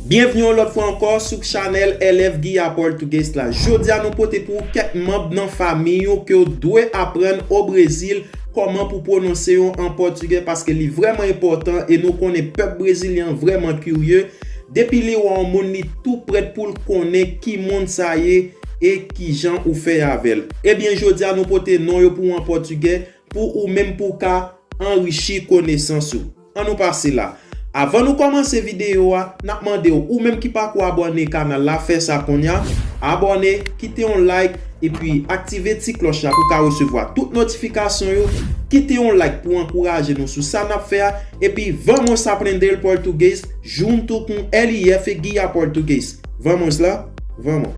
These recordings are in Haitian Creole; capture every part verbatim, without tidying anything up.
Byenvni yon lòt fwa ankò sou chanèl L F Guia Português la. Jodi a nou pote pou ou kèk manm nan fanmi yo ke w dwe aprann o Brezil kòman pou pwononse yo an pòtigè, paske li vrèman enpòtan e nou konnen pèp brezilyen an vrèman kirye. Depi li wè yon moun, li tou prèt pou l konnen ki moun sa ye e kijan ou fè avè l. Ebyen, jodi a nou pote non yo pou ou an pòtigè, pou ou menm pou w ka anrichi konesans ou. Ann nou pase la. Avan nou kòmanse videyo a, n ap mande w, ou menm ki pako abòne kanal la, fè sa kounye a. Abòne, kite yon like, epi aktive ti klòch la pou w ka resevwa tout notifikasyon yo. Kite yon like pou ankouraje nou sou sa n ap fè a. Epi vamos aprender português junto com L F Guia Português. Vamos lá? Vamos!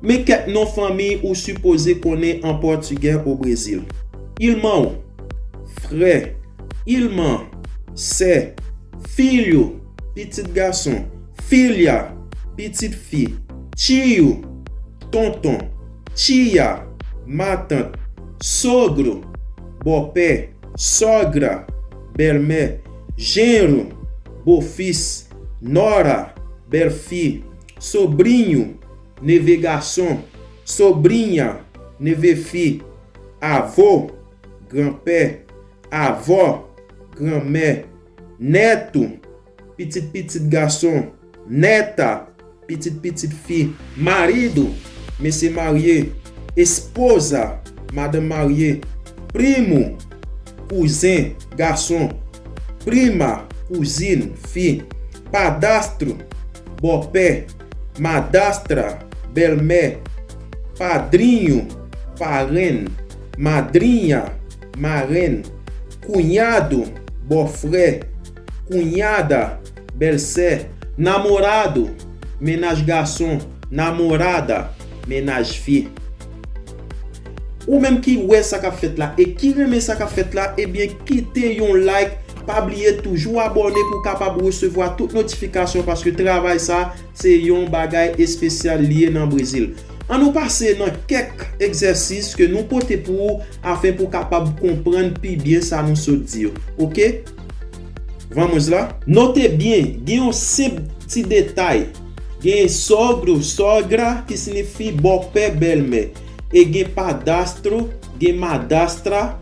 Men kèk non fanmi ou sipoze konnen an pòtigè o Brezil. Irmão, frè. Irmã, sè. Filho, pitit gason. Filha, pitit fi. Tio, tonton. Tia, matant. Sogro, bòpè. Sogra, bèlmè. Genro, bofis. Nora, bèlfi. Sobrinho, neve gason. Sobrinha, neve fi. Avô, granpè. Avó, granmè. Neto, pitit pitit gason. Neta, pitit pitit fi. Marido, mesye marye. Esposa, madanm marye. Primo, kouzen gason. Prima, kouzin fi. Padrasto, bòpè. Madrasta, bèlmè. Padrinho, parenn. Madrinha, marenn. Cunhado, bòfrè. Cunhada, bèlsè. Namorado, mennaj gason. Namorada, mennaj fi. Ou menm ki wè sa k ap fèt la e ki renmen sa k ap fèt la, ebyen kite yon like, pa bliye toujou abòne pou w kapab resevwa tout notifikasyon, paske travay sa se yon bagay espesyal li ye nan Brezil. Ann nou pase nan kèk egzèsis ke nou pote pou ou afen pou w kapab konprann pi byen sa nou sot di yo. Oke? Vamos lá? Note byen, gen yon senp ti detay. Gen sogro, sogra, ki siyifi bòpè, bèlmè. E gen padrasto, gen madrasta,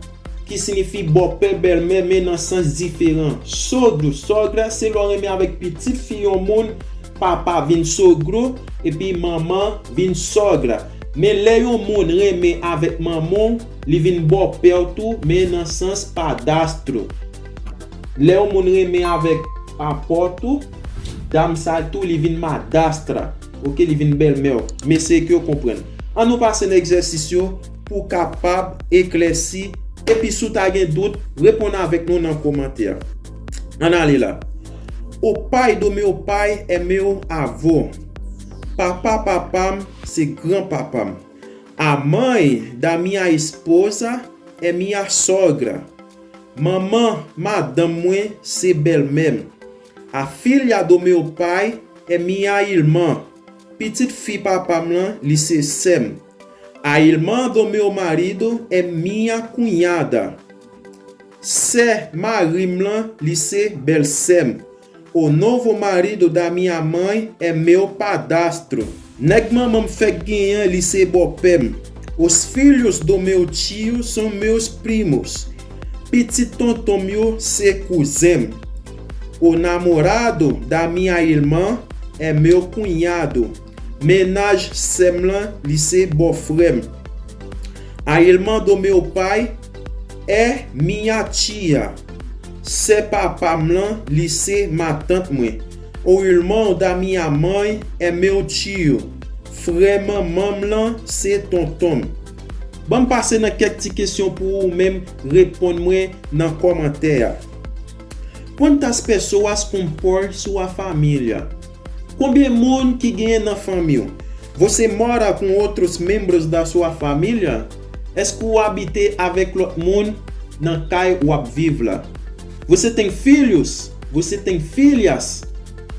ki siyifi bòpè, bèlmè, men nan sans diferan. Sogro, sogra, se lè w renmen avèk pitit fi yon moun, papa vin sogro, epi manman vin sogra. Men lè yon moun renmen avèk manman w, li vin bòpè w tou, men nan sans padrasto. Lè yon moun renmen avèk papa w tou, dam sa tou, li vin madrasta. Oke, li vin bèlmè w. M eseye ke w konprann. Ann nou pase nan egzèsis yo pou w kapab eklèsi. Epi si w ta gen dout, reponn avèk nou nan kòmantè a. Ann ale la. O pai do meu pai é meu avô. Papa papa m se granpapa m. A mãe da minha esposa é minha sogra. Manman madanm mwen se bèlmè m. A filha do meu pai é minha irmã. Pitit fi papa m lan, li se sè m. A irmã do meu marido é minha cunhada. Sè mari m lan, li se bèlsè m. O novo marido da minha mãe é meu padrasto. Nèg manman m fèk genyen an, li se bòpè m. Os filhos do meu tio são meus primos. Pitit tonton m yo se kouzen m. O namorado da minha irmã é meu cunhado. Mennaj sè m lan, li se bòfrè m. A irmã do meu pai é minha tia. Sè papa m lan, li se matant mwen. O irmão da minha mãe é meu tio. Frè manman m lan se tonton m. Ban m pase nan kèk ti kesyon pou ou menm reponn mwen nan kòmantè a. Quantas pessoas compõem sua família? Konbyen moun ki genyen nan fanmi w? Você mora com outros membros da sua família? Èske w abite avèk lòt moun nan kay w ap viv la? Você tem filhos? Você tem filhas?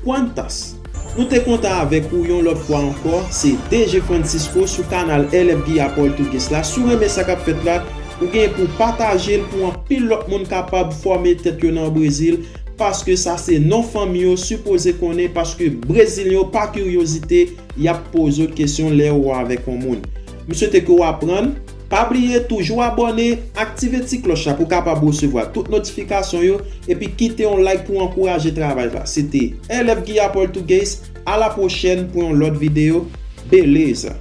Quantas? Nou te kontan avèk ou yon lòt fwa ankò, se D J Francisco sou kanal L F Guia Português la. Si w renmen sa k ap fèt la, ou gen pou pataje l pou anpil lòt moun kapab fòme tèt yo nan Brezil, paske sa se non fanmi yo sipoze konnen, paske Brezilyen yo pa kiryozite, y ap poze w kesyon lè yo avèk yon moun. M swete ke w aprann. Pa bliye toujou abòne, aktive ti klòch la pou w kapab resevwa tout notifikasyon yo, epi kite yon like pou ankouraje travay la. Se te L F Guia Português, a la pwochèn pou yon lòt videyo. Beleza!